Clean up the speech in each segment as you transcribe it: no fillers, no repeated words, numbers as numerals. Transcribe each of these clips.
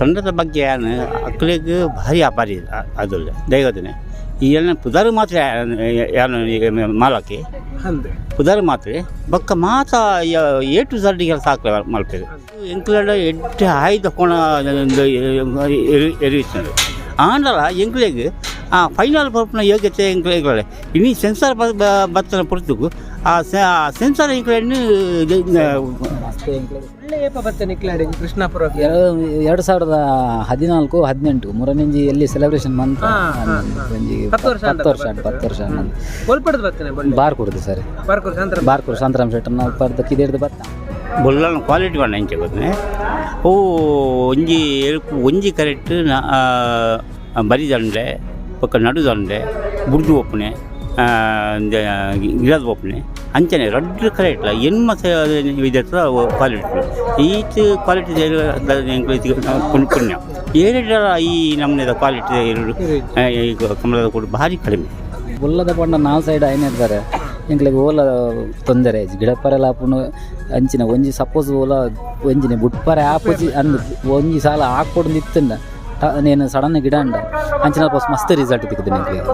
ತಂಡದ ಬಗ್ಗೆ ಅಕ್ಲೆಗ್ ಭಾರಿ ಅಪಾರಿ ಅದುಲ್ಲ ದೈವದನೆ ಈ ಎಲ್ಲ ಪುದರ್ ಮಾತ್ರ ಯಾನು ಮಾಲಕ್ಕೆ ಅಂದೆ ಪುದರ್ ಮಾತ್ರ ಬೊಕ್ಕ ಮಾತ A to Z ಕೆಲಸ ಹಾಕ್ಲೆ ಮಲ್ಪೆರ್ ಎಂಕ್ಲೆಡ ಎಡ್ಡೆ ಆಯ್ದ ಕೋಣ ಎರಿವಿಸ್ತದೆ ಆಂಡಲ ಎಂಕ್ಲೆಗ್ ಆ ಫೈನಲ್ ಪರ್ಪುನ ಯೋಗ್ಯತೆ ಎಂಕ್ಲೆಗ್ ಇನಿ ಸೆನ್ಸಾರ್ ಬತ್ತನ ಪೊರ್ತುಗು ಆ ಸೆನ್ಸಾರ್ ಎಂಕ್ಲೆನ್. ಒಳ್ಳೆ ಏಪ ಬತ್ತೆ ನಿಕ್ಲಾಡಿ ಕೃಷ್ಣಾಪುರ? 2014 18 ಮೂರನೆಂಜಿ ಎಲ್ಲಿ ಸೆಲೆಬ್ರೇಷನ್ ಮಂತ್. ಹಾ, ಹಾ, ಹಾ. ಒಂಜಿ 10 ವರ್ಷ ಆಂಡ. 10 ವರ್ಷ ಆಂಡ್, 10 ವರ್ಷ ಆಂಡ್. ಕೊಲ್ಪಡ್ದು ಬತ್ತನೆ ಬೊಳ್ಳೆ? ಬಾರ್ ಕೊಡುದು ಸರ್. ಬಾರ್ಕೂರು ಶಾಂತರ. ಬಾರ್ಕೂರು ಶಾಂತರಾಮ್ ಶೆಟ್ಟರ್ನ ಪರ್ದ ಕಿದೇರ್ದು ಬತ್ತ. ಬೊಲ್ಲನ ಕ್ವಾಲಿಟಿ ಪಂಡ ಎಂಚ ಗೊತ್ತನೆ, ಅವು ಒಂಜಿ ಎರುಕು ಒಂಜಿ ಕರೆಕ್ಟ್ ಬರಿದಂಡೆ, ಬೊಕ್ಕ ನಡುದಂಡೆ ಬುಡ್ದು ಒಪ್ಪುನೆ, ಗಿಡದ ಒಪ್ಪುನೆ, ಅಂಚನೆ ರಡ್ಡ್ ಕರೆಕ್ಟ್ಲ ಎಣ್ಮ ವಿಧತ್ತ ಕ್ವಾಲಿಟಿ. ಈತ್ ಕ್ವಾಲಿಟಿ ಪುಣ್ಯ ಏರೆಡ್ಲ ಈ ನಮ್ಮನೆದ ಕ್ವಾಲಿಟಿ ಈಗ ಕಮಲದ ಕೂಡ ಭಾರಿ ಕಡಿಮೆ. ಬೊಲ್ಲದ ಪಂಡ ನಾಲ್ ಸೈಡ್ ಐನ ಇರ್ತಾರೆ. ಎಂಕ್ಲೆಗ್ ಓಲ ತೊಂದರೆ ಇಜ್ಜಿ. ಗಿಡಪರೆಲ ಆಪುಂಡು. ಅಂಚಿನ ಒಂಜಿ ಸಪೋಸ್ ಓಲ ಒಂಜಿನೆ ಬುಟ್ಪರೆ ಆಪುಜಿ ಅಂದ್ ಒಂಜಿ ಸಾಲ ಆಕೊಡು ಇತ್ತುಂಡ ನೇನು ಸಡನ್ ಗಿಡ ಅಂಡ ಅಂಚಿನ ಮಸ್ತ್ ರಿಸಲ್ಟ್ ತಿಕ್ಕುದು ಎಂಕ್ಲೆಗ್.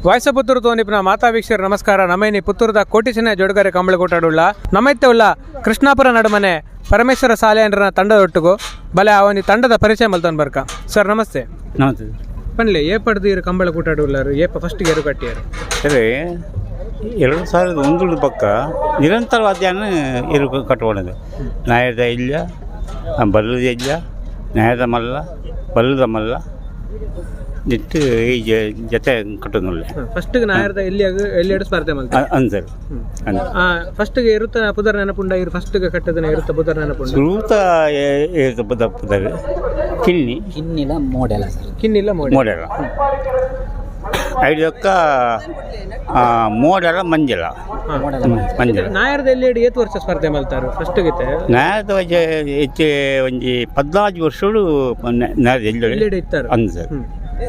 ವಾಯ್ಸ ಪುತ್ತೂರು ತೋನಿಪ್ನ ಮಾತಾ ವೀಕ್ಷಕರು ನಮಸ್ಕಾರ. ನಮೈನಿ ಪುತ್ತೂರದ ಕೋಟಿಚನೆ ಜೋಡುಗಾರೆ ಕಂಬಳಕೋಟಾಡುಳ್ಳ ನಮೈತೆ ಉಳ್ಳ ಕೃಷ್ಣಾಪುರ ನಡುಮನೆ ಪರಮೇಶ್ವರ ಸಾಲೆ ತಂಡದೊಟ್ಟಿಗೂ ಬಲೆ ಆ ಒಂದು ತಂಡದ ಪರಿಚಯ ಮಲ್ತೊನ್ ಬರ್ಕ. ಸರ್, ನಮಸ್ತೆ. ನಮಸ್ತೆ. ಪನ್ಲೆ, ಏ ಪಡ್ದು ಇರು ಕಂಬಳ ಕೂಟಾಡುಳ್ಳಾರು? ಏಪ ಫಸ್ಟ್ ಗೇರು ಕಟ್ಟಿಯಾರು? ಸರಿ, 2001 ಪಕ್ಕ ನಿರಂತರವಾದ್ಯಾನ ಎರು ಕಟ್ಕೊಂಡದ್ದು. ನಾಯದ ಇಲ್ಲ, ಬಲ್ಲದ ಇಲ್ಲ, ನಾಯದ ಮಲ್ಲ, ಬಲ್ಲದ ಮಲ್ಲ ಇಟ್ಟು ಈ ಜೊತೆ ಕಟ್ಟೋದಿಲ್ಲ. ಫಸ್ಟ್ ನಾಯರ್ದ ಎಲ್ಲಿ ಎಲ್ಲಿ ಸ್ಪರ್ಧೆ ಮಲ್ತ? ಅಂದರು ಅಂದ. ಫಸ್ಟ್ ಇರುತ್ತ ಪುದರ್ ನೆನಪುಂಡ? ಇರು ಫಸ್ಟ್ ಕಟ್ಟದನ ಇರುತ್ತ ಪುದರ್ ನೆನಪುಂಡ? ಸುರೂತ ಪುದರ್ ಕಿನ್ನಿ. ಕಿನ್ನಿಲ ಮೋಡೆಲ ಸರ್. ಕಿನ್ನಿಲ್ಲ ಮೋಡಿ. ಮೋಡೆಲ ಐದಕ್ಕ ಮೋಡೆಲ ಮಂಜಲ. ಮಂಜಲ. ನಾಯರ್ದ ಎಲ್ಲಿ ಏತ್ ವರ್ಷ ಸ್ಪರ್ಧೆ ಮಲ್ತಾರು ಫಸ್ಟ್ ಗಿತ್ತೆ? ನಾಯದ ಹೆಚ್ಚು ಒಂಜಿ 14 ವರ್ಷಗಳು ನಾಯದ ಎಲ್ಲಿ ಎಲ್ಲಿ ಇತ್ತಾರೆ? ಅಂದ ಸರ್.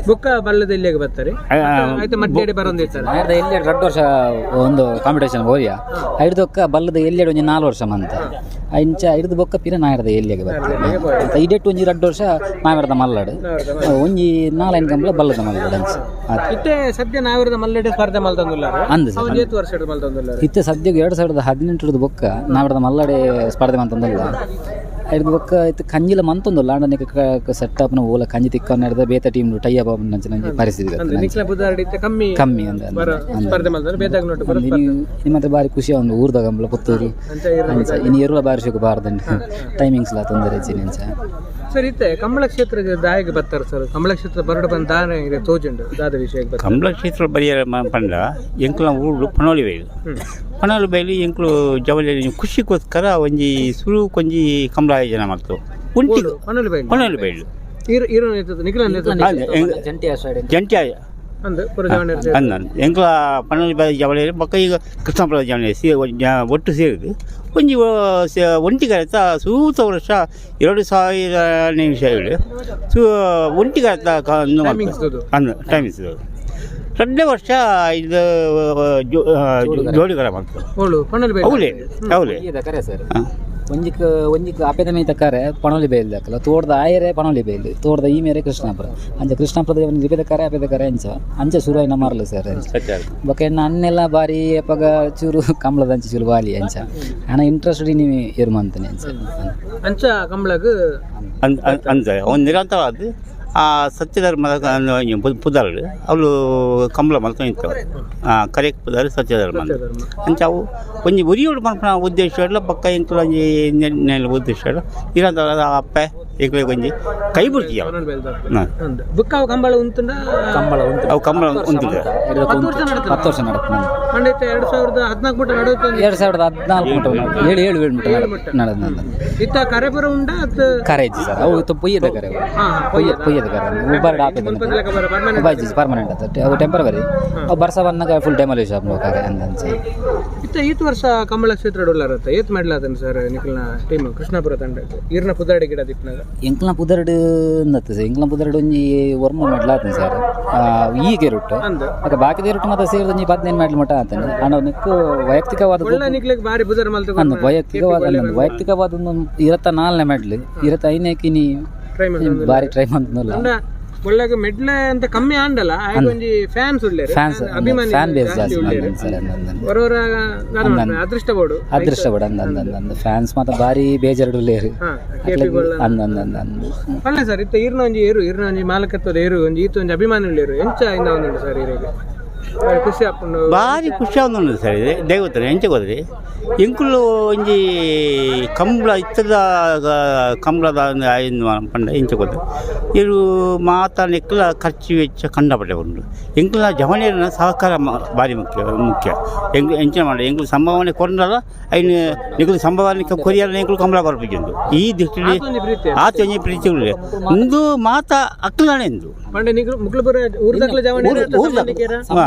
ಬುಕ್ಕ ಬಲ್ಲದ ಎಲ್ಲಿಗೆ ಬರ್ತಾರೆ? ಆಯ್ತು, ಮಧ್ಯೆ ಬರೋಂದಿತ್ತಾರೆ. ನಾಯರ್ದ ಎಲ್ಲಿ 2 ವರ್ಷ ಒಂದು ಕಾಂಪಿಟೇಷನ್ ಹೋರಿಯ ಐಡ್ದೊಕ್ಕ. ಬಲ್ಲದ ಎಲ್ಲೆಡು ಒಂಜಿ 4 ವರ್ಷ ಮಂತ ಇಂಚ ಐಡ್ದು ಬೊಕ್ಕ ಪಿರ ನಾಯರ್ದ ಎಲ್ಲಿಗೆ ಬರ್ತದೆ. ಇಡೆಟ್ಟು ಒಂಜಿ 2 ವರ್ಷ ನಾಯರ್ದ ಮಲ್ಲಡು, ಒಂಜಿ ನಾಲೈನ್ ಕಂಬಳ ಬಲ್ಲದ ಮಲ್ಲಡು ಅಂಚ ಆತ್. ಇತ್ತೆ ಸದ್ಯ ನಾಯರ್ದ ಮಲ್ಲಡೆ ಸ್ಪರ್ಧೆ ಮಲ್ತಂದುಲ್ಲಾರ? ಅಂದ್ ಸರ್. ಅವ್ನು ಏತ್ ವರ್ಷ ಮಲ್ತಂದುಲ್ಲಾರ? ಇತ್ತೆ ಸದ್ಯಕ್ಕೆ 2018ರದ ಬೊಕ್ಕ ನಾವರ್ದ ಮಲ್ಲಡೆ ಸ್ಪರ್ಧೆ ಮಂತಂದಲ್ಲ. ಐಡ್ದು ಬೊಕ್ಕ ಇತ್ತು ಕಂಜಿಲ ಮಂತೊಂದುಲ್ಲ. ಆಂಡ ಸೆಟ್ ಅಪ್ನ ಓಲ ಕಂಜಿ ತಿಕ್ಕ ನಡೆದ ಬೇತ team tie up ಅಂಚಿನ ಒಂಜಿ ಪರಿಸ್ಥಿತಿ ಅಂದ್ರೆ ಬರ್ತದೆ. ನಿಕ್ಲ ಬುಧಾರಡಿ ಇತ್ತೆ ಕಮ್ಮಿ. ಕಮ್ಮಿ ಅಂದ್ರೆ ಬರ ಸ್ಪರ್ಧೆ ಮಲ್ತಂದ್ರೆ ಬೇತಾಗ ನೋಟು ಬರ. ನಿಮ್ಮ ಹತ್ರ ಬಾರಿ ಖುಷಿ ಒಂದು ಊರ್ದ ಕಂಬಳ ಪುತ್ತೂರು. ಅಂಚ. ಅಂಚ ಇನ್ನು ಎರುಲ ಬಾರಿ ಶುಕು ಬಾರ್ದಂಡು ಟೈಮಿಂಗ್ಸ್ ಲಾ ತೊಂದರೆ ಇಜ್ಜಿ ಅಂಚ. ಸರ್, ಇತ್ತೆ ಕಂಬಳ ಕ್ಷೇತ್ರದ ದಾಯಿಗೆ ಬರ್ತಾರೆ ಸರ್? ಕಂಬಳ ಕ್ಷೇತ್ರ ಬರಡು ಬಂದ ದಾನ ಇದೆ ತೋಜುಂಡು, ದಾದ ವಿಷಯಕ್ಕೆ ಬರ್ತಾರೆ? ಕಮಲ ಕ್ಷೇತ್ರ ಬರಿಯರ ಪಂಡ ಎಂಕುಲ ಊರು ಪಣೋಲಿ ಬೈಲು. ಪಣೋಲಿ ಬೈಲು ಎಂಕುಲು ಜವಳಿ ಖುಷಿಗೋಸ್ಕರ ಒಂಜಿ ಸುರು ಕೊಂಜಿ ಕಮಲ ಆಯೋಜನೆ ಮಾಡ್ತು ಉಂಟಿ. ಪನೊಲಿ ಬೈಲು? ಪಣೋಲಿ ಬೈಲು. ಇರು ಇರು ನಿಖಿಲ. ಜಂಟಿ ಆಶ್ರಯ. ಜಂಟಿ. ಅಂದ್ ಪುರ ಜವಳಿ. ಅಂದ ಎಂಕುಲ ಪಣೋಲಿ ಬೈಲು ಜವಳಿ ಬೊಕ್ಕ ಈಗ ಕೃಷ್ಣಪುರ ಜವಳಿ ಸೇ ಒಟ್ಟು ಸೇರಿದು ಒಂಜಿ ಒಂಟಿ ಕರೆತ ಸೂತ ವರ್ಷ 2000 ನಿಮಿಷ ಹೇಳಿ ಸೂ ಒಂಟಿ ಕರೆತ. Timings ಅದು. ಅಂದ ಟೈಮಿಂಗ್ಸ್ ಎರಡನೇ ವರ್ಷ ಇದು ಜೋಡಿಗಳ ಮಾಡ್ತು. ಓಳು ಪನೊಲಿ ಬೈಲು? ಅವಲೇ ಅವಲೇ. ಕರೆ ಸರ್, ಒಂಜಿಕ್ ಒಂಜಿಕ್ ಅಪೇದ ಮೇತ ಕರೆ ಪಣೋಲಿ ಬೈಲ್ ದಾಕಲ. ತೋಟದ ಆಯರೆ ಪಣೋಲಿ ಬೈಲ್, ತೋಟದ ಈ ಮೇರೆ ಕೃಷ್ಣಾಪುರ. ಅಂಚ ಕೃಷ್ಣಾಪುರದ ಒಂದು ರಿಪೇದ ಕರೆ ಅಪೇದ ಕರೆ ಅಂಚ ಅಂಚ ಶುರು ಆಯ್ನ ಮಾರ್ಲು ಸರ್ ಅಂಚ. ಬೊಕ ಎನ್ನ ಅಣ್ಣೆಲ್ಲ ಬಾರಿ ಅಪಗ ಚೂರು ಕಂಬಳದ ಅಂಚ ಚೂರು ಬಾಲಿ ಅಂಚ ಹಣ ಇಂಟ್ರೆಸ್ಟ್ ನೀವು ಏರು ಮಂತನೆ ಅಂಚ. ಅಂಚ ಕಂಬಳಗ್. ಅಂದ ಅಂದ ಒಂದು ನಿರಂತರವಾದ ಆ ಸತ್ಯಧರ್ಮದ ಪುದರ್ ಅವಳು ಕಂಬಳ ಮಲ್ಕೊಂಡು ಇತ್ತು. ಕರೆಕ್ಟ್ ಪುದರ್ ಸತ್ಯಧರ್ಮ ಅಂತ. ಅಂಚ ಅವು ಒಂಜಿ ಉರಿಯೋಡು ಮನ್ಪುನ ಉದ್ದೇಶ ಇಲ್ಲ. ಬೊಕ್ಕ ಎಂಕುಲು ಒಂಜಿ ನೆಲ ಉದ್ದೇಶ ಇಲ್ಲ. ನಿರಂತರವಾದ ಅಪ್ಪೆ ಎಂಕ್ಲೆಗ್ ಒಂಜಿ ಕೈ ಬಿಡ್ತಿ ಅವು. ಪನೊಲಿ ಬೈಲ್ದ. ಹಾಂ. ಅಂದ್ ಬುಕ್ಕ ಅವು ಕಂಬಳ ಉಂತುಂಡ? ಕಂಬಳ ಉಂಟು. ಅವು ಕಂಬಳ ಉಂಟು. 10 ವರ್ಷ ನಡೀತದೆ. 10 ವರ್ಷ ನಡೀತದೆ. ಪಂಡಿತ 2014 ಮುಟ್ಟ ನಡೆಯುತ್ತೆ. 2014 ಮುಟ್ಟ, ಏಳು ಏಳು ಏಳು ಮುಟ್ಟ ನಡೆದ. ಇತ್ತ ಕರೆಪುರ ಉಂಡ ಅತ್? ಕರೆ ಇಜ್ಜಿ ಸರ್, ಅವು ಪೊಯ್ಯದ ಕರೆ ಅವು. ಹಾ ಹಾ. ಪೊಯ್ಯ ಪೊಯ್ಯದ ಕರೆ ಉಬ್ಬರ ಆಪೇದ. ಮುಲ್ಪದ ಬರ ಪರ್ಮನೆಂಟ್? ಬಾಯ್ಜಿ ಪರ್ಮನೆಂಟ್ ಅತ್ತ, ಅವು ಟೆಂಪರವರಿ. ಅವು ಬರ್ಸ ಬಂದಾಗ ಫುಲ್ ಡೆಮಾಲಿಷ್ ಆಪುಂಡು ಕರೆ ಅಂದಂಚ. ಇತ್ತ ಈತ್ ವರ್ಷ ಕಂಬಳ ಕ್ಷೇತ್ರ ಡೊಲ್ಲರ್ ಏತ್ ಮೆಡಲ್ ಆತನ ಸರ್ ನಿಖಿಲ್ನ ಟೀಮ್ ಕೃಷ್ಣಾಪುರ ತಂಡ ಈರ್ನ ಪುದಾಡಿ ಗಿಡ ದಿಪ್ಪನಾಗ? ಎಂಕ್ಲ ಪುದರ್ಡ್ ಅಂದತ್ತು ಸರ್, ಎಂಕ್ಲ ಪುದರ್ಡ್ ಒಂಜಿ ಒರ್ಮ ಮೆಡ್ಲ್ ಆತನ ಸರ್ ಈಗ ಇರುಟ್ಟು. ಅಂದ್. ಬೊಕ ಬಾಕಿದ ಇರುಟ್ಟು ಮಾತ ಸೇರಿದ ಒಂಜಿ 15 ಮೆಡ್ಲ್ ಮಟ್ಟ ಆತನ. ಆಂಡ ನಿಕ್ಕು ವೈಯಕ್ತಿಕವಾದ ಒಳ್ಳೆ ನಿಕ್ಲೆಗ್ ಬಾರಿ ಬುದರ್ ಮಲ್ತ. ಅಂದ್, ವೈಯಕ್ತಿಕವಾದ ಅಂದ್, ವೈಯಕ್ತಿಕವಾದ ಒಂದು 24ನೇ ಮೆಡ್ಲ್, 25ನೇ ಕಿನಿ. Try ಮಲ್ತೊಂದು ಬಾರಿ ಟ್ರೈ ಮಂತೊಂದುಲ್ಲ. ಒಳ್ಳೆಗೆ ಮೆಡ್ಲೆ ಅಂತ ಕಮ್ಮಿ ಆಂಡಲ ಆಯ್ಕೆ ಒಂಜಿ ಫ್ಯಾನ್ಸ್ ಉಳ್ಳೇರು, ಫ್ಯಾನ್ಸ್ ಅಭಿಮಾನಿ ಫ್ಯಾನ್ ಬೇಸ್ ಜಾಸ್ತಿ ಮಂದನ್ ಸರ್ ಅಂದಂದು. ಹೊರವರ ಅದೃಷ್ಟ ಬೋಡು, ಅದೃಷ್ಟ ಬೋಡು ಅಂದ ಅಂದ ಅಂದ ಫ್ಯಾನ್ಸ್ ಮಾತ್ರ ಬಾರಿ ಬೇಜಾರು ಉಳ್ಳೇರು ಅಂದ ಅಂದ ಅಂದ ಅಂದ. ಅಲ್ಲ ಸರ್, ಇತ್ತ ಈರ್ನ ಒಂಜಿ ಏರು, ಈರ್ನ ಒಂಜಿ ಮಾಲಕತ್ವದ ಏರು ಒಂಜಿ ಈತ ಒಂಜಿ ಅಭಿಮಾನಿ ಉಳ್ಳೇರು, ಎಂಚ ಇಂದ ಒಂದುಂಡು ಸರ್ ಈರೆಗೆ ಖುಷಿ ಆಪುಂಡು? ಭಾರಿ ಖುಷಿ ಆವೊಂದುಂಡು ಸರ್. ಇದೆ ದೈವತ್ರ ಎಂಚ ಹೋದ್ರಿ ಎಂಕುಲು ಒಂಜಿ ಕಂಬಳ ಇತ್ತದ ಕಂಬಳದ ಪಂಡ ಎಂಚ ಹೋದ್ರೆ ಇರು ಮಾತ ನೆಕ್ಕಲ ಖರ್ಚು ವೆಚ್ಚ ಕಂಡಪಟ್ಟೆ ಉಂಡು. ಎಂಕುಲ ಜವನಿಯರ ಸಹಕಾರ ಭಾರಿ ಮುಖ್ಯ ಮುಖ್ಯ. ಎಂಕ್ ಎಂಚಿನ ಮಾಡಿ ಎಂಕುಲು ಸಂಭಾವನೆ ಕೊರಂಡಲ ಐನು ನಿಕುಲು ಸಂಭಾವನೆ ಕೊರಿಯರ್ ಎಂಕುಲು ಕಂಬಳ ಕೊರ್ಪಿಂದು ಈ ದೃಷ್ಟಿಯಲ್ಲಿ ಆತೊಂಜಿ ಪ್ರೀತಿ, ಆತೊಂಜಿ ಪ್ರೀತಿ ಉಳ್ಳೆ ಇಂದು ಮಾತ ಅಕ್ಕಲಾನೆ ಇಂದು ಪಂಡ ನಿಕುಲು ಮುಕ್ಲು ಪೂರ ಊರ್ದಕ್ಲ ಜವನಿಯರ ಸಂಬಂಧಿಕರ?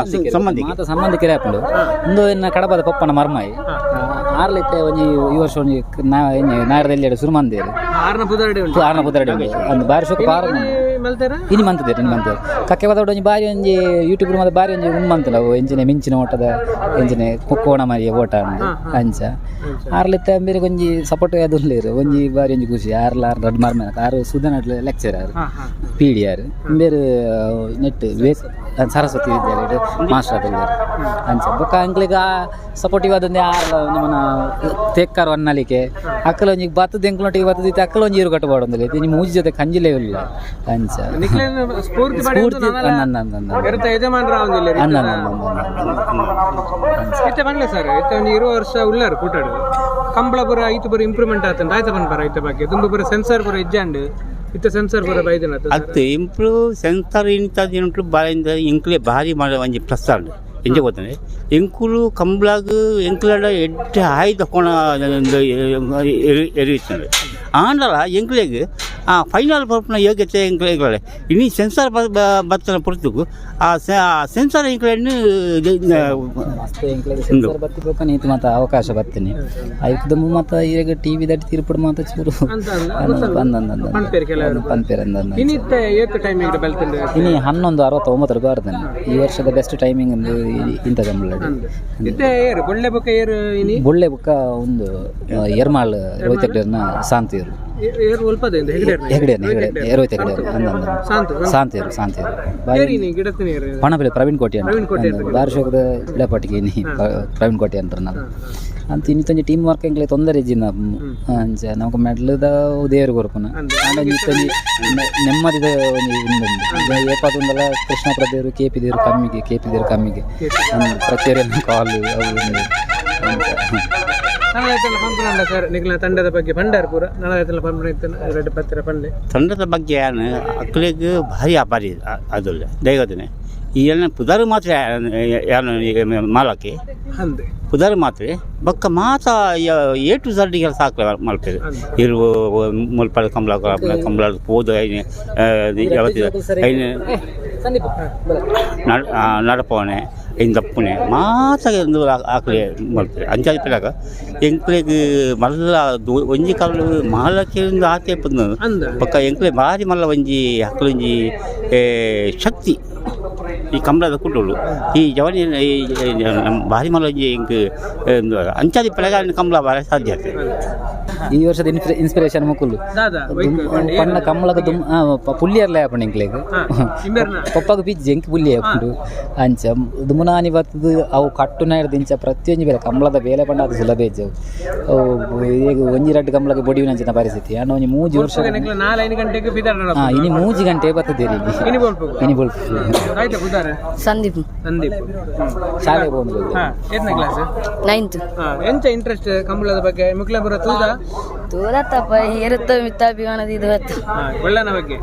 ಸಂಬಂಧಿಕ ಮಾತ ಸಂಬಂಧಿಕರೇ ಆಪುಂಡು. ಉಂದು ಎನ್ನ ಕಡಬದ ಪಪ್ಪನ ಮರ್ಮಾಯಿ ಆರ್ಲಿತ್ತೆ ಒಂಜಿ ಈ ವರ್ಷ ಒಂಜಿ ನಾಡದಲ್ಲಿ ಶುರು ಮಂದೇರು ಆರ್ನ ಪುದರ್ಡೆ ಉಂಟು, ಆರ್ನ ಪುದರ್ಡೆ ಉಂಟು ಅಂದ್ ಬಾರಿ ಶೋಕ ಪಾರ ಮಲ್ತಾರ ಇನಿ ಮಂತದೇರು ಇನಿ ಮಂತೇರು ಕಕ್ಕೆ ಬದೋಡು ಒಂಜಿ ಬಾರಿ ಒಂಜಿ ಯೂಟ್ಯೂಬ್ ಮತ್ತೆ ಬಾರಿ ಒಂಜಿ ಉಂದು ಮಂತಲ್ಲ ಅವು ಎಂಚಿನ ಮಿಂಚಿನ ಓಟದ ಎಂಚಿನ ಕೋಣ ಮಾರಿಯ ಓಟ ಉಂಡು ಅಂಚ ಆರ್ಲಿತ್ತೆ ಅಂಬೇರಿಗೆ ಒಂಜಿ ಸಪೋರ್ಟ್ ಅದು ಒಂಜಿ ಬಾರಿ ಒಂಜಿ ಖುಷಿ. ಆರ್ಲ ಆರ್ ರಡ್ ಮಾರ್ಮೇನ ಆರು ಸುಧನ ಲೆಕ್ಚರ್ ಆರು P D R ಬೇರೆ ನೆಟ್ ವೇಸ್ ಸರಸ್ವತಿ ವಿದ್ಯಾಲಯ ಮಾಸ್ಟರ್ ಆದಿಲ್ಲೇರು ಅಂಚ ಬೊಕ್ಕ ಅಂಕ್ಲಿಗೆ ಆ ಸಪೋರ್ಟಿವ್ ಆದೊಂದು ಆರ್ಲ ನಮ್ಮನ ತೇಕ್ಕಾರ ಒನ್ನಲಿಕೆ ಅಕ್ಕಲ ಒಂಜಿ ಬತ್ತದ ಎಂಕ್ಲೊಟ್ಟಿಗೆ ಬತ್ತದ ಅಕ್ಕಲ ಒಂಜಿ ಇರು ಕಟ್ಟಬಾರ್ದು ನಿಮ್ಮ ಮೂಜಿ ಜೊತೆ ಕಂಜಿಲೇ ಇಲ್ಲ ಅಂಚ ನಿಕ್ಲೆನ ಸ್ಫೂರ್ತಿ ಸ್ಫೂರ್ತಿ ಎರ್ತ ಯಜಮಾನರ ಆವೊಂದಿಲ್ಲೆರ್ ಇತ್ತೆ ಪನ್ಲೆ ಸರ್, ಇತ್ತೆ ಒಂಜಿ 20 ವರ್ಷ ಉಳ್ಳಾರು ಕೂಟಾಡು ಕಂಬಳ ಪೂರ ಐತು ಪೂರ ಇಂಪ್ರೂವ್ಮೆಂಟ್ ಆತಂಡ ಆಯ್ತ ಪನ್ಪಾರ ಐತ ಬಗ್ಗೆ ದುಂಬು ಪೂರ ಸೆನ್ಸಾರ್ ಪೂರ ಇಜ್ಜಾಂಡ್ ಇತ್ತೆ ಸೆನ್ಸಾರ್ ಪೂರ ಬೈದಿನ ಅತ್ತು ಇಂಪ್ರೂವ್ ಸೆನ್ಸಾರ್ ಇಂಥ ದಿನట్లు ಬಾಯಿಂದ ಎಂಕ್ಲೆ ಭಾರಿ ಮಾಡ ಒಂಜಿ ಪ್ಲಸ್ ಆಂಡ್ ಎಂಚ ಗೊತ್ತಂದ್ರೆ ಎಂಕುಲು ಕಂಬ್ಲಾಗ್ ಎಂಕ್ಲಡ ಎಡ್ಡೆ ಆಯ್ದ ಕೋಣ ಎರಿಯುತ್ತಂದ್ರೆ ಆಂಡಲ ಎಂಕ್ಲೆಗ್ ಆ ಫೈನಲ್ ಪರ್ಪುನ ಯೋಗ್ಯತೆ ಎಂಕ್ಲೆ ಎಂಕ್ಲೆ ಇನಿ ಸೆನ್ಸಾರ್ ಬತ್ತನ ಪೊರ್ತುಗು ಆ ಸೆನ್ಸಾರ್ ಎಂಕ್ಲೆನ್ ಮಸ್ತ್ ಎಂಕ್ಲೆಗ್ ಸೆನ್ಸಾರ್ ಬತ್ತಿ ಬೊಕ್ಕ ನೀತಿ ಮಾತ ಅವಕಾಶ ಬತ್ತೀನಿ ಐಕ್ ದುಂಬು ಮಾತ ಈಗ ಟಿವಿ ದಟ್ಟಿ ತೀರ್ಪುಡು ಮಾತ ಚೂರು ಪನ್ಪೇರ್ ಅಂದ. ಇನ್ನಿತ್ತೆ ಏತ್ ಟೈಮಿಂಗ್ ಬೆಲ್ತುಂಡು? ಇನಿ 11:69 ಬಾರ್ದನ್ ಈ ವರ್ಷದ ಬೆಸ್ಟ್ ಟೈಮಿಂಗ್ ಒಂದು ಇಂಥ ಕಂಬಳ. ಇತ್ತೆ ಏರು ಬೊಳ್ಳೆ ಬೊಕ್ಕ ಏರು ಇನಿ ಬೊಳ್ಳೆ ಬೊಕ್ಕ ಒಂದು ಎರ್ಮಾಳ್ ರೋಹಿತ್ ಹೆಗ್ಡೆರ್ನ ಶಾಂತಿಯರು ಏರು ಒಲ್ಪದ ಇಂದು ಹೆಗ್ಡೆರ್ನ ಹೆಗ್ಡೆ ರೋಹಿತ್ ಹೆಗ್ಡೆ ಅಂದ ಶಾಂತಿಯರು ಶಾಂತಿಯರು ಪಣಪಿಲೆ ಪ್ರವೀಣ್ ಕೋಟಿ ಅಂತ ಬಾರಿ ಶೋಕದ ಗಿಡಪಾಟಿಗೆ ಇನಿ ಪ್ರವೀಣ್ ಕೋಟಿ ಅಂತಾರೆ ನಾವು ಅಂತ ಇನ್ನಿತ್ತೊಂಜಿ ಟೀಮ್ ವರ್ಕ್ ಎಂಕ್ಲೆ ತೊಂದರೆ ಇಜ್ಜಿನ ಅಂಚ ನಮಕ್ ಮೆಡ್ಲದ ದೇವರು ಕೊರ್ಪುನ ಆಂಡ ಇನ್ನಿತ್ತೊಂಜಿ ನೆಮ್ಮದಿದ ಒಂಜಿ ಉಂದುಂಡು ಏಪಾದುಂಡಲ ಕೃಷ್ಣಾಪುರ ದೇವರು ಕೆ ಪಿ ದೇವರು ಕಮ್ಮಿಗೆ ಕೆ ಪಿ ದೇವರು ಕಮ್ಮಿಗೆ ಪ್ರತಿಯೊಂದು ಕಾಲು ಅವು ಪಂಪುನಲ್ಲ ಸರ್ ನಿಕ್ಲ ತಂಡದ ಬಗ್ಗೆ ಭಂಡಾರ ಪೂರ ನನಗಾಯ್ತಲ್ಲ ಪಂಪುನ ಇತ್ತು ರೆಡ್ ಪತ್ತಿರ ಪಂಡೆ ತಂಡದ ಬಗ್ಗೆ ಯಾನು ಅಕ್ಲೆಗ್ ಭಾರಿ ಅಪಾರಿ ಅದಲ್ಲ ದೈವದನೆ ಈ ಎಲ್ಲ ಪುದರ್ ಮಾತ್ರ ಯಾನು ಮಾಲಕ್ಕೆ ಅಂದೆ ಪುದರ್ ಮಾತ್ರ ಬೊಕ್ಕ ಮಾತ ಎ ಟು ಝಡ್ ಕೆಲಸ ಹಾಕ್ಲ ಮಲ್ಪೆದು ಇರು ಮುಲ್ಪದ ಕಂಬಳ ಕಂಬಳ ಪೋದು ಐನೆ ಯಾವತ್ತಿದೆ ಐನೆ ನಡಪವನೆ ಐನ್ ದಪ್ಪುನೆ ಮಾತ ಒಂದು ಆಕಲೆ ಮಲ್ಪೆ ಅಂಚಾದಿ ಪಿಲಾಗ ಎಂಕ್ಲೆಗ್ ಮಲ್ಲ ಒಂಜಿ ಕಾಲ ಮಾಲಕ್ಕೆ ಆತೆ ಪಂದು ಬೊಕ್ಕ ಎಂಕ್ಲೆ ಭಾರಿ ಮಲ್ಲ ಒಂಜಿ ಅಕ್ಲೊಂಜಿ ಶಕ್ತಿ ಈ ಕಂಬಳದ ಕುಟ್ಟುಳು ಈ ಜವನಿ ಭಾರಿ ಮಲ್ಲ ಒಂಜಿ ಎಂಕ್ ಅಂಚಾದಿ ಪಿಲಾಗ ಕಂಬಳ ಭಾರಿ ಸಾಧ್ಯ ಆಗ್ತದೆ. ಈ ವರ್ಷದ ಇನ್ಸ್ಪಿರೇಷನ್ ಮುಕುಲು ಪಂಡ ಕಮ್ಮಳಗ ದುಮ್ ಪುಲ್ಲಿಯರ್ಲೇ ಆಪುಂಡು ಎಂಕ್ಲೆಗ್ ಪಪ್ಪಾಗ ಪಿಜ್ಜಿ ಎಂಕ್ ಪುಲ್ಲಿ ಆಪುಂಡು ಅಂಚ ದುಮುನಾನಿ ಬತ್ತದು ಅವು ಕಟ್ಟುನ ಹಿಡ್ದು ಇಂಚ ಪ್ರತಿಯೊಂಜಿ ಬೇಲೆ ಕಂಬಳದ ಬೇಲೆ ಪಂಡ ಅದು ಸುಲಭ ಇಜ್ಜಿ ಅವು ಈಗ ಒಂಜಿ ರಡ್ಡು ಕಂಬಳಗೆ ಬೊಡಿವಿನಂಚಿನ ಪರಿಸ್ಥಿತಿ ಅಂಡ ಒಂಜಿ ಮೂಜಿ ವರ್ಷ ಇನಿ 3 ಗಂಟೆ ಬರ್ತದೆ ಇನಿ ಬೊಲ್ಪು. ಸಂದೀಪ್ ಸಂದೀಪ್ ಶಾಲೆಗೆ ಹೋಗುದು. ಏತ್ನೇ ಕ್ಲಾಸ್? 9th. ಎಂಚ ಇಂಟ್ರೆಸ್ಟ್ ಕಂಬಳದ ಬಗ್ಗೆ ಮುಕ್ಲಪುರ ತೂದ ತೂದತ್ತಪ್ಪ ಏರುತ್ತ ಮಿತ್ತ ಅಭಿಮಾನದ ಇದು ಹೊತ್ತು ಒಳ್ಳನ ಬಗ್ಗೆ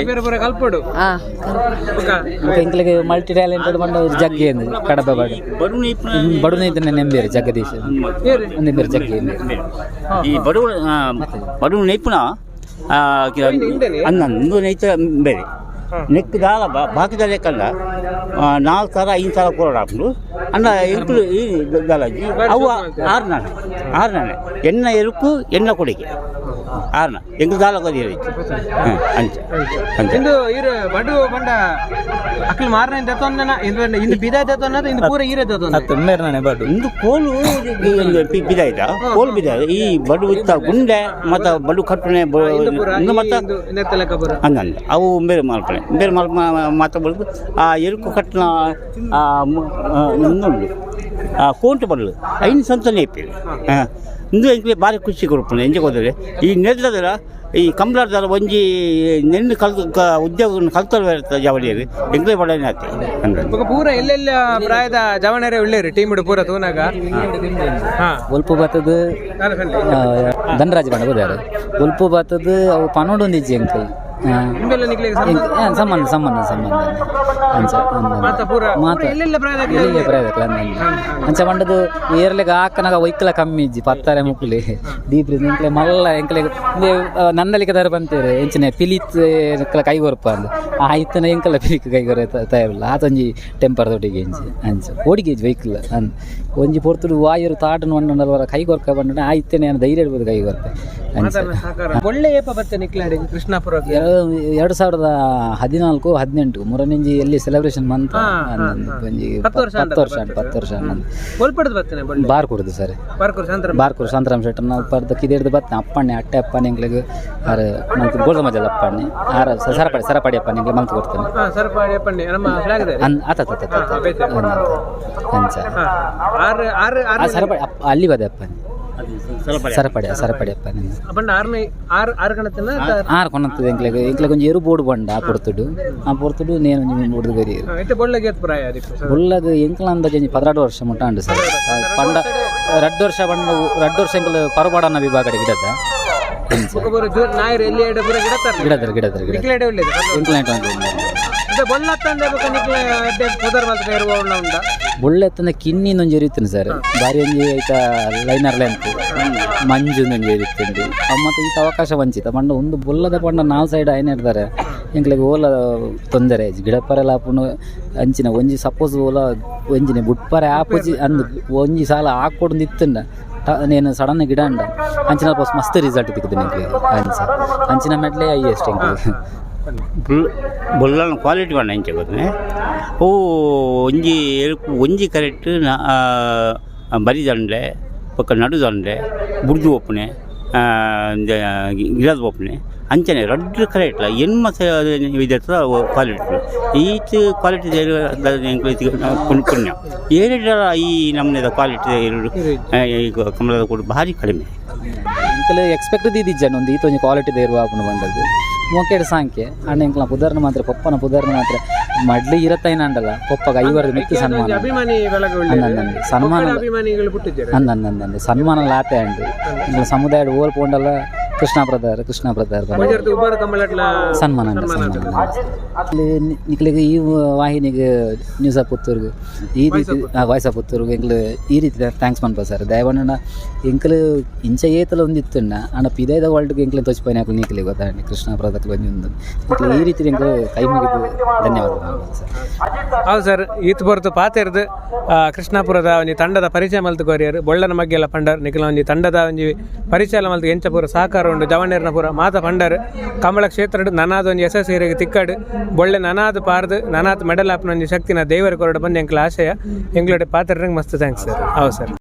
ಗಿಡ ಪೂರ ಕಲ್ಪೊಡು ಎಂಕ್ಲೆಗ್ ಮಲ್ಟಿ ಟ್ಯಾಲೆಂಟೆಡ್ ಪಂಡ ಜಗ್ಗಿ ಅಂದ್ ಕಡಬ ಬಡ ಬಡುನ ಇದ್ದನೆ ನೆಂಬೇರು ಜಗದೀಶ್ ನೆಂಬೇರು ಜಗ್ಗಿ ಈ ಬಡು ಬಡು ನೈಪುಣ ಅನ್ನ ನೈತ ಬೇರೆ ನೆಕ್ ದಾಲ ಬಾಕಿದ ಲೆಕ್ಕಲ್ಲ 4 ಸಾವಿರ 5 ಸಾವಿರ ಕೊರೋಡ ಹಾಕೊಂಡು ಅಂಡ ಎಂಕುಲು ಈ ದಾಲಾಜಿ ಅವು ಆರ್ನಾನೆ ಆರ್ನಾನೆ ಎಣ್ಣ ಎರುಕು ಎಣ್ಣ ಕೊಡಿಗೆ ಆರ್ನ ಎಂಕುಲು ದಾಲ ಕೊರಿಯರು ಹಾಂ ಅಂಚ ಅಂಚ. ಇಂದು ಇರು ಬಡು ಬಂಡ ಅಕ್ಲು ಮಾರನ ದತ್ತೊಂದನ ಇಂದು ಇಂದು ಬಿದ ದತ್ತೊಂದ ಇಂದು ಪೂರ ಈರೆ ದತ್ತೊಂದ. ಮೇರ್ನಾನೆ ಬಡು. ಇಂದು ಕೋಲು ಬಿದಾಯ್ತ, ಕೋಲು ಬಿದ ಈ ಬಡು ಇತ್ತ ಗುಂಡೆ ಮತ್ತು ಬಡು ಕಟ್ಟುನೆ ಇಂದು ಮತ್ತು ನೆತ್ತಲಕ ಪೂರ. ಅಂದಂದು ಅವು ಬೇರೆ ಮಲ್ಪನೆ ಬೇರೆ ಮಲ್ಪ ಮಾತ್ರ ಬಳ್ದು ಆ ಎರುಕು ಕಟ್ಟಿನ ಆ ಇಂದುಂಡು ಆ ಕೋಂಟು ಬರಲು ಐನು ಸಂತನೇ ಇಪ್ಪಿರಿ. ಹಾಂ, ಇಂದು ಎಂಕ್ಲೆ ಭಾರಿ ಖುಷಿ ಕೊಡ್ಪುಂಡು. ಎಂಚ ಹೋದರೆ ಈ ನೆಲ್ಲದರ ಈ ಕಂಬ್ಲಾರ್ದಾರ ಒಂಜಿ ನೆನ್ನೆ ಕಲ್ತು ಉದ್ಯೋಗ ಕಲ್ತರು ಜವಳಿಯರು ಎಂಕ್ಲೆ ಬಡನೆ ಆತೆ ಅಂದಂದು. ಬೊಕ ಪೂರ ಎಲ್ಲೆಲ್ಲ ಪ್ರಾಯದ ಜವಣರೇ ಉಳ್ಳೇರಿ ಟೀಮ್ ಪೂರ ತೂನಾಗ. ಹಾ. ಒಲ್ಪ ಬತ್ತದ. ದಾಲ ಫೆನ್ಲೆ. ಧನರಾಜ್ ಬಣ್ಣ ಬೋದಾರೆ ಒಲ್ಪ ಬತ್ತದ ಅವು ಪನೋಡು ಒಂದಿಜ್ಜಿ ಅಂಕಲ್. ಇಂಬೆಲ್ಲ ನಿಕ್ಲೆಗ್ ಸಂಬಂಧ? ಸಂಬಂಧ ಸಂಬಂಧ ಸಂಬಂಧ ಅಂಚ. ಮಾತ ಪೂರ ಮಾತ. ಪೂರ ಎಲ್ಲೆಲ್ಲ ಪ್ರಾಯದ ಎಲ್ಲೆಲ್ಲ ಪ್ರಾಯದ ಅಂಚ ಪಂಡದು ಏರ್ಲೆಗ್ ಆಕನಾಗ ಒಯ್ಕಲ ಕಮ್ಮಿ ಇಜ್ಜಿ ಪತ್ತಾರೆ ಮುಕ್ಲಿ ದೀಪ್ರಿ ಎಂಕ್ಲೆ ಮಲ್ಲ ಎಂಕ್ಲೆ ನಂದಲಿಕೆ ದಾರ ಬಂತೇರೆ ಎಂಚಿನ ಪಿಲಿತ್ ಕೈ ಕೊರ್ಪ ಅಂದ್ ಆ ಇತ್ತನ ಎಂಕಲ ಪಿಲಿಕ್ ಕೈ ಕೊರ ತಯಾರಿಲ್ಲ ಆತೊಂಜಿ ಟೆಂಪರ್ ದೊಟ್ಟಿಗೆ ಎಂಚಿ ಅಂಚ ಓಡಿಗೆ ವೆಹಿಕಲ್ ಅಂದ್ ಒಂಜಿ ಪೊರ್ತುಡು ವಾಯರು ತಾಟನ್ వంಡವರ ಕೈ ಕೊರ್ಕ ಬಂಡ ಆ ಇತ್ತನೆ ನಾನು ಧೈರ್ಯ ಇಡ್ಬೋದು ಕೈ ಕೊರ್ಪೆ ಅಂಚ. ಒಳ್ಳೆ ಏಪ ಬತ್ತೆ ನಿಕ್ಲಾಡಿ ಕೃಷ್ಣಾಪುರ? 2014 18 ಮುರನಿಂಜಿ ಎಲ್ಲಿ ಸೆಲೆಬ್ರೇಷನ್ ಮಂತ್ ಒಂಜಿ 10 ವರ್ಷ. 10 ವರ್ಷ ಆಂಡ್, 10 ವರ್ಷ ಆಂಡ್. ಒಲ್ಪಡ್ದು ಬತ್ತನೆ ಬೊಳ್ಳೆ? ಬಾರ್ ಕೊಡುದು ಸರ್. ಬಾರ್ಕೂರು ಶಾಂತರ. ಬಾರ್ಕೂರು ಶಾಂತರಾಮ್ ಶೆಟ್ಟರ್ ಪರ್ದ ಕಿದೆಡ್ದು ಬತ್ತೆ ಅಪ್ಪಣ್ಣೆ ಅಟ್ಟೆ ಅಪ್ಪಣ್ಣೆ ಎಂಕ್ಲೆಗ್ ಆರ್ ಮಂತ್ ಗೋಲ್ದ ಮಜಲ್ ಅಪ್ಪಣ್ಣೆ ಆರ ಸರಪಡಿ ಸರಪಡಿ ಅಪ್ಪಣ್ಣೆ ಎಂಕ್ಲೆ ಮಂತ್ ಕೊಡ್ತೇನೆ. ಹಾ, ಸರಪಾಡಿ ಅಪ್ಪಣ್ಣೆ ನಮ್ಮ ಫ್ಲಾಗ್ ಇದೆ. ಅನ್ ಆತ ಆತ ಆತ ಆತ ಅಂಚ. ಹಾ, ಆರು ಆರು ಆ ಆರು ಸರಪಡಿ ಅಪ್ಪ ಅಲ್ಲಿ ಬದೆ ಅಪ್ಪಣ್ಣೆ ಸರಪಡಿ ಸರಪಡಿ ಅಪ್ಪಣ್ಣೆ. ಬಂಡ ಆರ್ನೇ ಆರು ಆರು ಗಣತನ. ಆರ್ ಕೊನತ್ತದ ಎಂಕ್ಲೆಗ್ ಎಂಕ್ಲೆಗ್ ಒಂಜಿ ಎರು ಬೋರ್ಡ್ ಬಂಡ ಆ ಪೊರ್ತುಡು ಆ ಪೊರ್ತುಡು ನೇನು ಒಂಜಿ ಬುಡ್ದು ಬರಿ. ಇತ್ತೆ ಬೊಳ್ಳೆಗೆ ಏತ್ ಪ್ರಾಯ ಅದಕ್ಕೆ? ಉಳ್ಳಗ ಎಂಕ್ಲ ಅಂದಾಜು ಒಂಜಿ 12 ವರ್ಷ ಮುಟ್ಟ ಉಂಡು ಸರ್. ಪಂಡ 2 ವರ್ಷ ಪಂಡ 2 ವರ್ಷ ಎಂಕಲ್ ಪರಬಾಡನ ವಿಭಾಗ ಗಿಡದ ಇಂಚ. ಬೊಕ ಜೋರ್ ನಾಯರು ಎಲ್ಲಿ ಎಡೆ ಪೂರ ಗಿಡ ತಾರೆ. ಗಿಡದರ್ ಗಿಡದರ್ ಗಿಡ. ನಿಕ್ಲೆ ಎಡೆ ಒಳ್ಳೇದು. ಎಂಕ್ಲ ಉಂಟು. ಮತ್ತೆ ಬೊಳ್ಳತ್ತಂದೆ ಬೊಕ ನಿಕ್ಲೆ ಎಡ್ಡೆ ಪುದರ್ ಮಲ್ತ್ ಇರುವ ಉಳ್ಳ ಉಂಡ? ಬೊಳ್ಳೆ ಎತ್ತಂದ ಕಿನ್ನಿಂದ ಒಂಜಿ ಎರಿತೀನಿ ಸರ್. ಬಾರಿ ಒಂಜಿ ಐತ ಲೈನರ್ ಲೆಂತ್ ಮಂಜು ಒಂಜಿ ಎರಿತುಂಡು. ಅವು ಮತ್ತೆ ಈತ ಅವಕಾಶ ವಂಚಿತ ಪಂಡ ಒಂದು ಬೊಲ್ಲದ ಪಂಡ ನಾಲ್ ಸೈಡ್ ಆಯ್ನ ಇರ್ತಾರೆ. ಎಂಕ್ಲೆಗ್ ಓಲ ತೊಂದರೆ ಇಜ್ಜಿ. ಗಿಡಪರೆಲ ಆಪುಂಡು ಅಂಚಿನ ಒಂಜಿ ಸಪೋಸ್ ಓಲ ಒಂಜಿನೆ ಬುಟ್ಪರೆ ಆಪುಜಿ ಅಂದ್ ಒಂಜಿ ಸಾಲ ಹಾಕೊಡು ಇತ್ತುಂಡ ನೇನು ಸಡನ್ ಗಿಡ ಅಂಡ ಅಂಚಿನ ಅಲ್ಪ ಮಸ್ತ್ ರಿಸಲ್ಟ್ ತಿಕ್ಕುದು ಎಂಕ್ಲೆಗ್. ಅಂಚ ಅಂಚಿನ ಮೆಟ್ಲೆ ಹೈಯೆಸ್ಟ್ ಎಂಕ್ಲೆಗ್. ಬೊಲ್ಲನ ಕ್ವಾಲಿಟಿ ಪಂಡ ಎಂಚ ಗೊತ್ತನೆ ಅವು ಒಂಜಿ ಎರುಕು ಒಂಜಿ ಕರೆಕ್ಟ್ ಬರಿ ದಂಡೆ ಬೊಕ್ಕ ನಡು ದಂಡೆ ಬುಡ್ದು ಒಪ್ಪುನೆ ಗಿಡದ ಒಪ್ಪುನೆ ಅಂಚನೆ ರಡ್ಡ್ ಕರೆಕ್ಟ್ಲ ಎನ್ಮ ಇದತ್ರ ಕ್ವಾಲಿಟಿ ಈತ್ ಕ್ವಾಲಿಟಿ ಪುಣ್ಯ ಏರೆಡ್ಲ ಈ ನಮ್ಮನೆದ ಕ್ವಾಲಿಟಿ ಕಮಲದ ಕೂಡ ಭಾರಿ ಕಡಿಮೆ. ಎಂಕಲ್ ಎಕ್ಸ್ಪೆಕ್ಟ್ ದೀದಿಜ್ಜಂಡ ಒಂದು ಈತ ಒಂಜಿ ಕ್ವಾಲಿಟಿ ಇರುವ ಆಪುಂಡು ಬಂದದ್ದು ಮೋಕೆಡ್ ಸಾಂಕೆ ಅಣ್ಣ ಎಂಕಲ್ನ ಪುದರ್ನ ಮಾತ್ರ ಪೊಪ್ಪನ ಪುದರ್ನ ಮಾತ್ರ ಮಡ್ಲಿ ಇರತ್ತೈನ ಅಂಡಲ್ಲ ಪೊಪ್ಪಗ ಐವರ್ದ ಮಿತ್ತು ಸನ್ಮಾನ. ಅಭಿಮಾನಿ ಬಳಗ ಒಳ್ಳೆ. ಅಂದ ಅಂದ ಸನ್ಮಾನ. ಅಭಿಮಾನಿಗಳು ಪುಟ್ಟಿದ್ದಾರೆ. ಅಂದ ಅಂದ ಅಂದ ಸನ್ಮಾನ ಲಾತೆ ಅಂಡು ಎಂಕಲ್ನ ಸಮುದಾಯ ಓಲ್ ಪೋಂಡಲ್ಲ ಕೃಷ್ಣ ಬ್ರದರ್ ಕೃಷ್ಣ ಬ್ರದರ್. ಒಂಜರ್ದು ಉಬಾರ್ ಕಮಲಟ್ಲ. ಸನ್ಮಾನ ಅಂಡ ಸನ್ಮಾನ. ಅಲ್ಲಿ ನಿಕ್ಲೆಗ್ ಈ ವಾಹಿನಿಗೆ ನ್ಯೂಸ್ ಆಫ್ ಪುತ್ತೂರ್ಗು ಈ ರೀತಿ ವಾಯ್ಸ್ ಆಫ್ ಪುತ್ತೂರ್ಗು ಎಂಕ್ಲು ಈ ರೀತಿ thanks ಪನ್ಪ ಸರ್. ದಯವಂಡ ಎಂಕ್ಲು ಇಂಚ ಏತಲ ಒಂದಿತ್ತುಂಡ ಅಂಡ ಪಿದಾಯ್ದ ವರ್ಲ್ಡ್ಗೆ ಎಂಕ್ಲೆ ತೋಚಿಪೋಯಿನ ಅಕ್ಲು ನೀಕ್ಲೆ ಗೊತ್ತಾಂడి ಕೃಷ್ಣ ಪ್ರದಕ್ಲು ಒಂಜಿ ಉಂದು ಎಂಕ್ಲು ಈ ರೀತಿ ಎಂಕ್ಲು ಕೈ ಮುಗಿದು ಧನ್ಯವಾದ ಸರ್. ಹೌದು ಸರ್, ಈತ್ ಬೊರ್ತು ಪಾತೆರ್ದು ಕೃಷ್ಣಾಪುರದ ಒಂಜಿ ತಂಡದ ಪರಿಚಯ ಮಲ್ತು ಕೊರಿಯರ್. ಬೊಳ್ಳನ ಮಗ್ಗೆಲ ಪಂಡರ್ ನಿಖಿಲ ಒಂಜಿ ತಂಡದ ಒಂಜಿ ಪರಿಚಯ ಮಲ್ತು ಎಂಚ ಪೂರ ಸಹಕಾರ ಉಂಡು ಜವನೇರ್ನ ಪೂರ ಮಾತ ಪಂಡರ್. ಕಮಲ ಕ್ಷೇತ್ರಡ್ ನನಾದ ಒಂಜಿ ಯಶಸ್ಸು ತಿಕ್ಕಡ್ ಬೊಳ್ಳೆ ನನಾದ್ ಪಾರ್ದು ನನಾತ್ ಮೆಡಲ್ ಆಪ್ನ ಒಂಜಿ ಶಕ್ತಿನ ದೇವರ ಕೊರಡು ಬಂದು ಎಂಕ್ಲ ಆಶಯ. ಎಂಕ್ಲೋಡೆ ಪಾತೆರ್ರಂಗ್ ಮಸ್ತ್ thanks sir. ಹೌದು ಸರ್.